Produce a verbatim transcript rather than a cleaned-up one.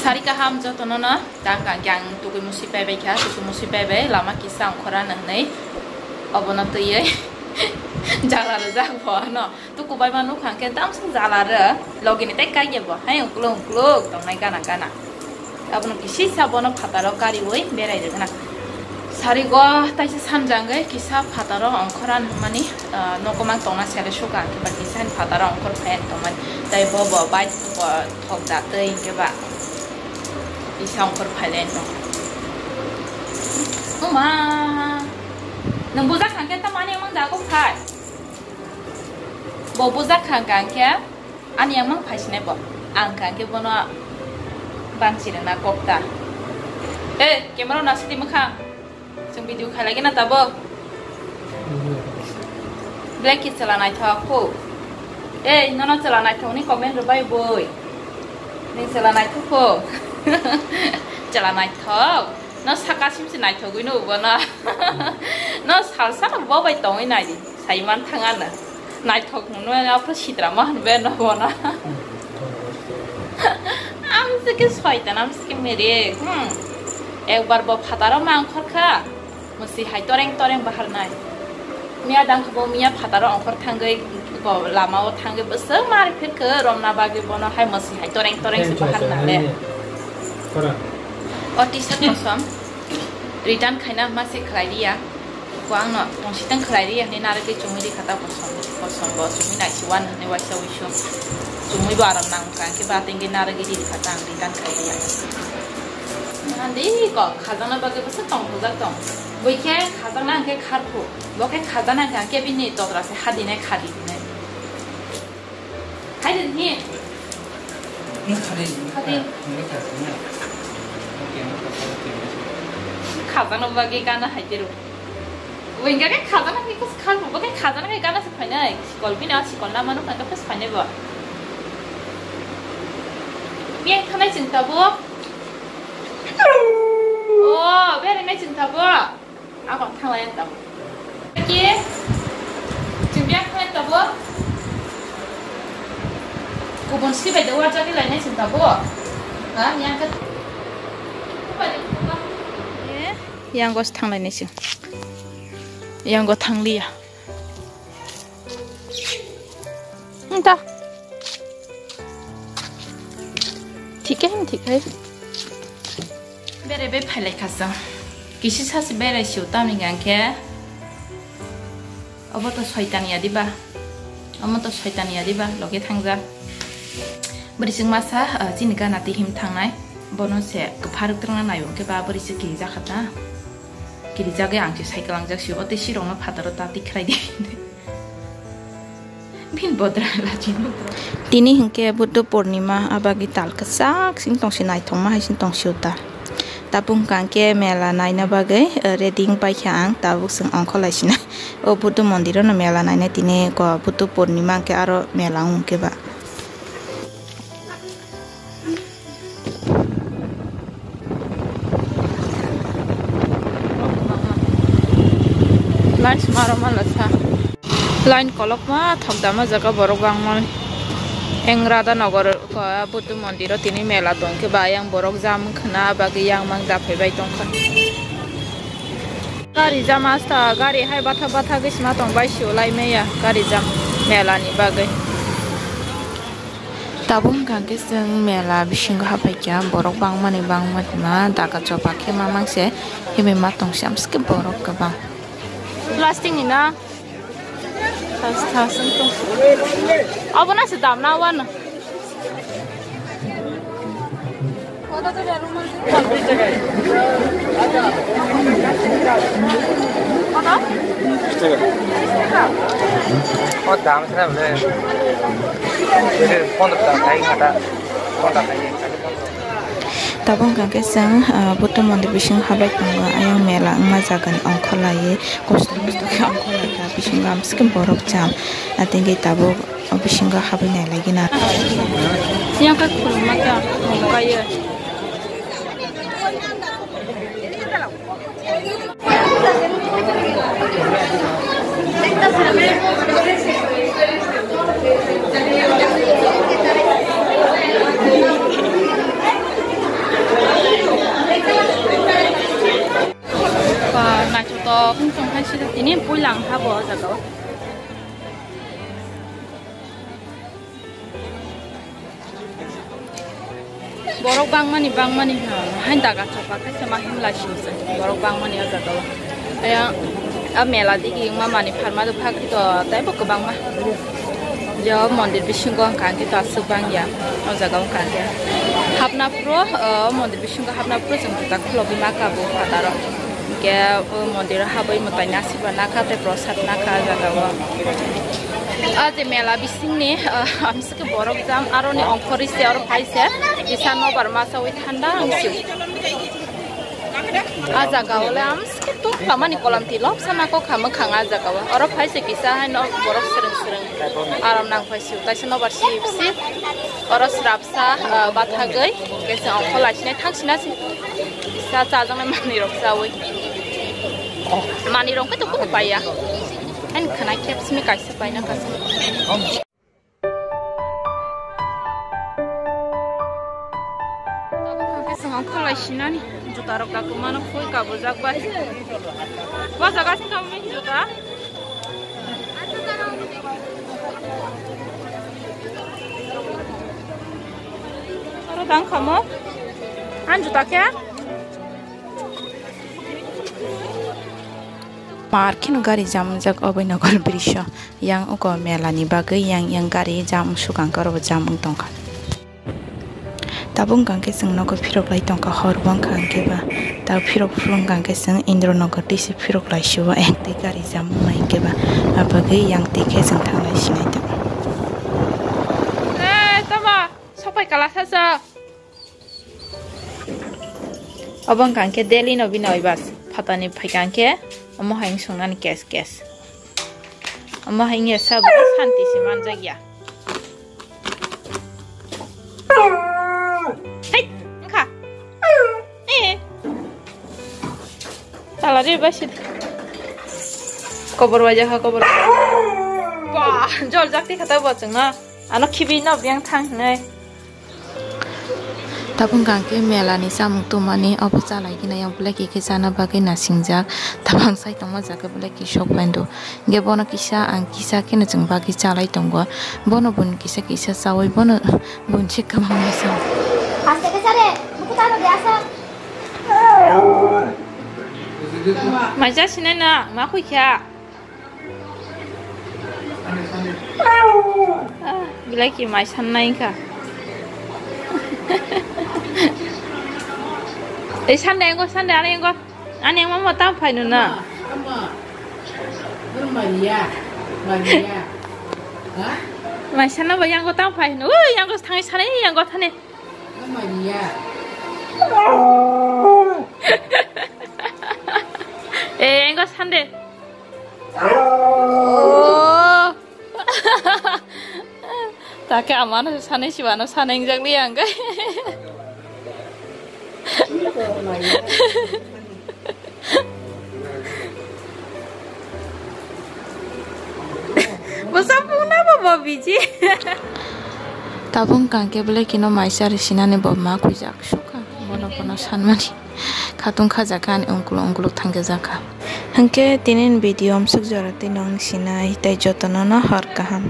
Sari kaham jotono no, tang kang khe ang tukui musi pai bai kha, tukui musi pai bai, lama kisa ongkhora nang nai, obono twiwi jala rwjak bo no, tuku bai ma nukha khe damsuk jala rw, logi ni tei kaiya bo, hai ukluk ukluk tongnai gana gana, abono kisi sa bono phataro kariwi berai rwgna. Sarigo taisa sanjangwi kisa phataro ongkhora nukmani, ah, nokomang tongna sele suka, hwnkhe ba kisa ni phataro ongkhor phaiya tongmani. Tai bo bo bai bo thok da tei hwnkhe ba kisa ongkhor phailai tong. Oma, nwng bujak kha khe tamani amang jago phai. Bo bujak kha khe ani amang phai sinai bo. Ang kha khe bono banchi rwna kok ta. Eh, camera nasidi mwkhang. Chwng video khailai gana tabuk. Black khe chwla naithok kho. Ei, nono chwla naithok ni comment rwbai boi. Ning chwla naithok kho. Chwla naithok. No saka sim se naithogwi no bono. No salsa no bo bai tongwi naidi. Saiman thang ano. Naithok hwnwi aphuru sitra ma hwnwi no bono. Amsike soitan, amsike mere. Hmm. Ekbar bo phataro ma ongkhor kha. Mwswi hai toreng toreng bahar nai. Miya dang khe bo miya phataro ongkhor thangwi ko lama o thangwi bwswk mari phirkhe romna bagwi bono hai mwswi hai toreng toreng se bahar nai le. O T-shirt kosom return khaina ma se khlai riya. Ko ang no tongsi tang khlai ri, hwnwi narwgwi chumui ri kha ta kosom, kosom bo chumui nai si wan hwnwi waisa wisu. Chumui bo aram nang kha, hwnkhe ba tengwi narwgwi ri kha ta ang return khai ri ya. Nandi ko khajakna bagwi bwswk tong thajak tong. Bui khe khajakna hwnkhe kharphu, bo khe khajakna hwnkhe bini togra se hadinai khadi hinai. Hai de ni. Khadi. Khadi. Khajana bagwi gana hai de ro. Winga ke khajana ke kus khal bo ke khajana ke gana se phainai. Sikol bini a sikol na mano khang kus phainai bo. Biya khanai chwng tabuk. Oh, bere nai chwng tabuk. Ako thanglai ang tabuk. Ki? Chwng biya khlai tabuk. Kubun si bai de warjak lai nai chwng tabuk. Ha, yang ka. Eh, yang gos thanglai nai chwng. Yang go thangliya. Nta. Thik khe, thik khe. Bere be phailai kha chwng. Kisi sasi bere siu tamni hwnkhe. Obo to soitan ya diba? Omo to soitan ya diba? Loge thangja. Bwrwi chwng masa, ah, chini gana tihim thangnai. Bono se kwpharuk twrwngna naiyo hwnkhe ba bwrwi se kirijak kha ta. Kirijagwi ang se cycle langjak sio. O tei sirokno phataro ta tikhlai di. Bini bodra lachi nukro. Tini hwnkhe Buddha Purnima, abagwi tal kwchak sing tongsi naithokma hai sing tongsi uta. Tabuk hwnkha hwnkhe mela naina bagwi, eh, ready wng paikha ang, tabuk chwng ongkholai sinai. O Buddha mondiro no mela nainai tini ko Buddha Purnima hwnkhe aro mela wng khe ba. Line sima rok ma lasa. Line kolokma thokdama jaga borok bangma. Eng Radha Nagar ko Buddha mondir o tini mela tong khe ba yang borok jam khna bagwi yang mang japhai bai tong kha. Gari jam asta, gari hai batha batha gwi sima tong bai sio lai maya gari jam mela ni bagwi. Tabuk hwnkha khe chwng mela bisingo haphaikha, borok bangmani bangma tongma daga choba khe ma mangse himwi ma tongse amsike borok kwbang. Plastic ni na? Thas thas wng tong. Abo na se dam na wano. O dam sra bole. Pondro taka khai ngata. Pondro khai. Tabuk hwnkha khe chwng, ah, Buddha mondir bisingo habai tongo. Ayang mela wngma jagani ongkholaiwi kosto kosto khe ongkholaikha. Bisingo amsike borok jam. Atengwi tabuk o bisingo habwi nailaigwna. Yang khe khulumma khe ang kaiyo. O, kung chong hai sida tini puilang ha bo o jaga o. Borok bangmani, bangmani ha, hain daga chopa khe se ma himlai sing se. Borok bangmani o jaga o. Aya, a mela digi wngma mani pharma do phak to tei bo kwbangma. Je o mondir bisingo wngkha hwnkhe to aswk bangya o jaga wngkha hwnkhe. Hapna phuru, o mondir bisingo hapna phuru chwng juta khulogwi ma kha bo phataro. Hwnkhe o mondiro habwi mwtaini asirwad nakha tei prosad nakha o jaga o. O je mela bisingni, o, amswkhe borok jam aroni ongkhorwi se oro phai se kisa nobar masaui thanda wngsi. A jaga o le amswkhe tong khamani kolam twi lobsa nako kha mwkhang a jaga o. Oro phai se kisa haino borok swrwng swrwng aram nang phai si kaisa nobar si si. Oro srapsa, ah, bathagwi kaisa ongkho laisinai thang sina si. Sa chajaknai manwi rok chawi. Manwi rok khe to kunu paiya. Ani khana kep simi kaisa paina kaisa. Tabuk khe chwng ongkho lai sinani juta rok da kwmano khoi kabujak bai. Wa jaga sing kamo juta. Aro dang kamo. An juta khe? Mar kheno gari jam wngjak obai Nogor bridge o. Yang uko mela ni bagwi yang yang gari jam wngsukang khe oro bo jam wng tongkha. Tabuk hwnkha khe chwng nogo phirok lai tongkha hor bo wngkha hwnkhe ba tabuk phirok phuru wngkha hwnkhe chwng Indronagar twi se phirok lai sio ektwi gari jam wngnai hwnkhe ba ah bagwi yang twi khe chwng thanglai sinai tongo. Sopai kala sasa. Obo wngkha hwnkhe daily no bini oi bus phatani phaikha hwnkhe omo hai wng songnani cash cash. Omo hai wngya sabo santi se manjakya. Hai wngkha. Eh. Tala ri bai sid. Kobor waja ha kobor. Wah, jol jakti khata bo chwngno. Ano khibi no biang thang hinai. Tabuk hwnkha hwnkhe mela ni chamung tongmani obo chalai gina yang belai khe chana bagwi nasingjak tabang sai tongma jaga belai khe sok mando hwnkhe bono kisa ang kisa kheno chwng bagwi chalai tongo bono bun kisa kisa chawi bono bun se kwbangma se. Aste khe sare, buku taro de asa. Maisa sinai na ma khui kha. Ah, belai ki mai san nai kha. Ei san de engo, san de ani engo. Ani engo mo tam phai nu na. Ama, ama. Nur Maria, Maria. Ha? Mai san na ba yang go tam phai nu. Ui, yang go thang san ni, yang go thane. Ama ya. Eh, engo san de. Oh. Take amano sanai sibano sanai ingjak li ang kai. Bwsa phone no bo biji. Tabuk hwnkha hwnkhe belai kheno maisa ri sinani bo ma khujak sukha. Bono bono sanmani khatung khajakha ani ungkuluk ungkuluk thangjajakha. Hwnkhe tini ni video amsuk jora twi nong sinai tei jotono no hor kaham.